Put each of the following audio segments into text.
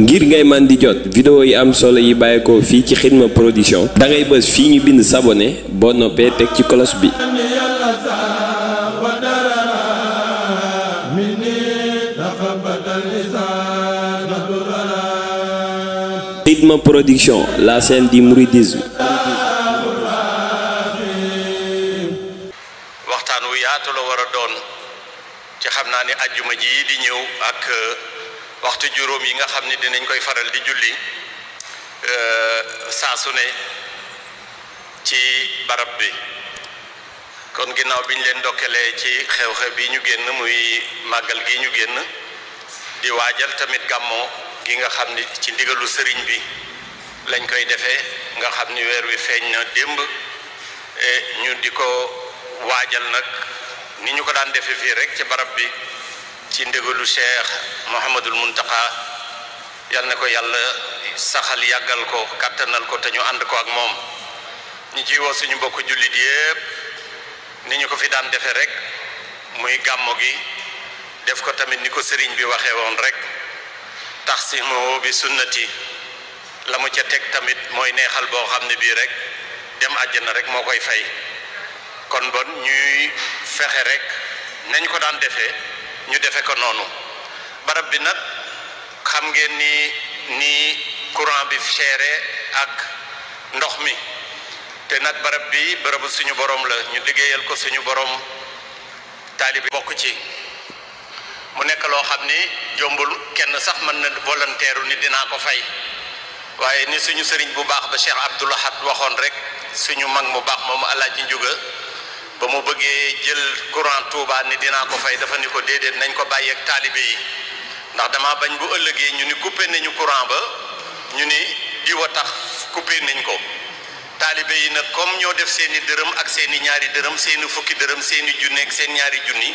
ngir ngay man di jot vidéo yi am solo yi bàyyeekoo fii ci Xidma Production da ngay bës fii ñu bind s'abonner boo noppee teg ci cloche bi. Xidma Production, la chaîne du mouridisme. waxtaan wu yaatu la war a doon ci xam naa ni ajjuma ji di ñëw ak waxtu juróom yi nga xam ni dinañ koy faral di julli saa su ne ci barab bi kon ginnaaw bi ñu leen ndokkelee ci xew-xew bi ñu génn muy màggal gi ñu génn di waajal tamit gàmmo gi nga xam ni ci ndigalu sëriñ bi lañ koy defee nga xam ni weer wi feeñ na démb ñu di ko waajal nag ni ñu ko daan defee fii rek ci barab bi ci ndigalu Cheikh Mouhamadul Muntaka yal na ko yàlla saxal yàggal ko kàttanal ko te ñu ànd ko ak moom ñu ciy woo suñu mbokku jullit yépp ni ñu ko fi daan defee rek muy gàmmo gi def ko tamit ni ko sëriñ bi waxee woon rek taxsimu bi sunnati la mu ca teg tamit mooy neexal boo xam ne bii rek dem àjjana rek moo koy fay kon bon ñuy fexe rek nañ ko daan defee ñu defe ko noonu barab bi nag xam ngeen ni courant bi chéré ak ndox mi te nag barab bi barabu suñu borom la ñu liggéeyal ko suñu borom taalibi bokk ci mu nekk loo xam ni jombul kenn sax mën na volontaire ni dinaa ko fay waaye ni suñu sëriñ bu baax ba Cheikh Abdoul Ahad waxoon rek suñu mag mu baax moom Alaaji Njuga ba mu bëggee jël courant Touba ni dinaa ko fay dafa ni ko déedéet nañ ko bàyyi ak taalibe yi ndax dama bañ bu ëllëgee ñu ni coupé nañu courant ba ñu ni diwa tax coupé nañ ko taalibe yi nag comme ñoo def seeni dërëm ak seeni ñaari dërëm seeni fukki dërëm seeni junni ak seen ñaari junni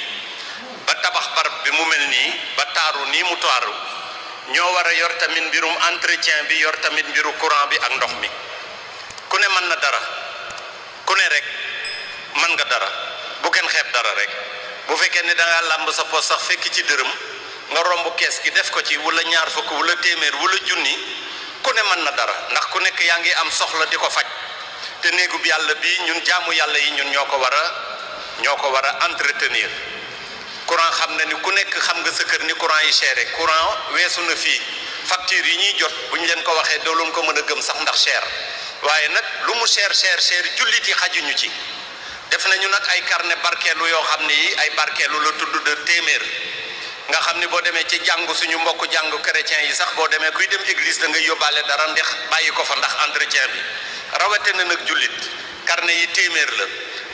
ba tabax barab bi mu mel nii ba taaru nii mu taaru ñoo war a yor tamit mbirum entretien bi yor tamit mbiru courant bi ak ndox mi ku ne mën na dara ku ne rek mën nga dara bu kenn xeeb dara rek bu fekkee ne da ngaa làmb sa poos sax fekk ci dërëm nga romb kees gi def ko ci wala ñaar fukk wala téeméer wala junni ku ne mën na dara ndax ku nekk yaa ngi am soxla di ko faj te néegub yàlla bi ñun jaamu yàlla yi ñun ñoo ko war a entretenir courant xam na ni ku nekk xam nga sa kër ni courant yi chéré courant weesu na fii facture yi ñuy jot bu ñu leen ko waxee doo leen ko mën a gëm sax ndax cher waaye nag lu mu cher jullit yi xajuñu ci def nañu nag ay carnet barkeelu yoo xam ne yi ay barkeelu la tudd de téeméer nga xam ni boo demee ci jàngu suñu mbokk jàngu chrétien yi sax boo demee kuy dem église da ngay yóbbaale dara ndex bàyyi ko fa ndax entretien bi rawatina nag jullit carnet yi téeméer la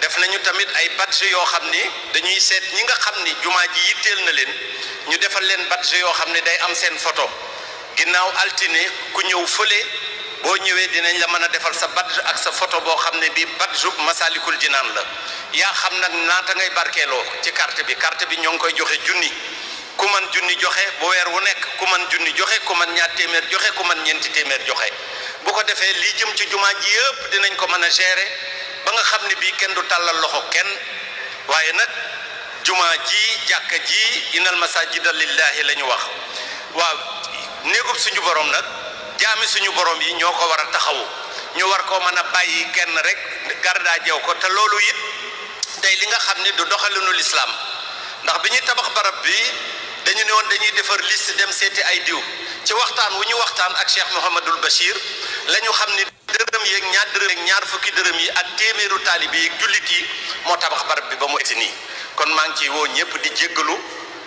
def nañu tamit ay badge yoo xam ni dañuy seet ñi nga xam ni jumaa ji yitteel na leen ñu defal leen badge yoo xam ne day am seen photo ginnaaw altine ku ñëw fële boo ñëwee dinañ la mën a defal sa badge ak sa photo boo xam ne bii badge Masalikul Jinaan la yaa xam nag naata ngay barkeeloo ci carte bi ñoo ngi koy joxe junni ku man junni joxe bu weer wu nekk ku man junni joxe ku man ñaar téeméer joxe ku man ñeenti téeméer joxe bu ko defee lii jëm ci jumaa ji yëpp dinañ ko mën a gérer ba nga xam ne bii kenn du tàllal loxo kenn waaye nag jumaa ji jàkka ji inal masajida lillahi la ñu wax waaw néegub suñu borom nag jaami suñu borom yi ñoo ko war a taxawu ñu war koo mën a bàyyi kenn rek gardaa jew ko te loolu it day li nga xam ne du doxalinu lislaam ndax bi ñuy tabax barab bi dañu ne woon dañuy defar liste dem seeti ay diw ci waxtaan wu ñu waxtaan ak Cheikh Mouhamadul Bachir la ñu xam ni dërëm yeeg ñaar dërëm yeeg ñaar fukki dërëm yi ak téeméeru taalibe yi jullit yi moo tabax barab bi ba mu egsi nii kon maa ngi ciy woo ñëpp di jéggalu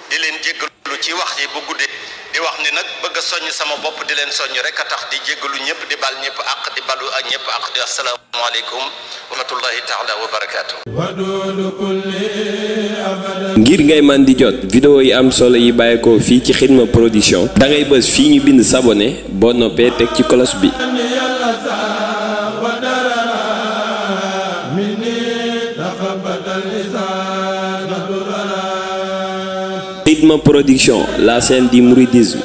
di leen jéggalu ci wax yi bu guddee di wax ni nag bëgg a soññ sama bopp di leen soññ rek a tax di jéggalu ñëpp di bal ñëpp ak di balu ak ñëpp ak di asalaamaaleykum wa rahmatullahi taala wa barakaatu. ngir ngay man di jot vidéo yi am solo yi bàyyeekoo fii ci Xidma Production da ngay bës fii ñu bind s'abonner boo noppee teg ci cloche bi. Xidma Production, la chaîne du mouridisme.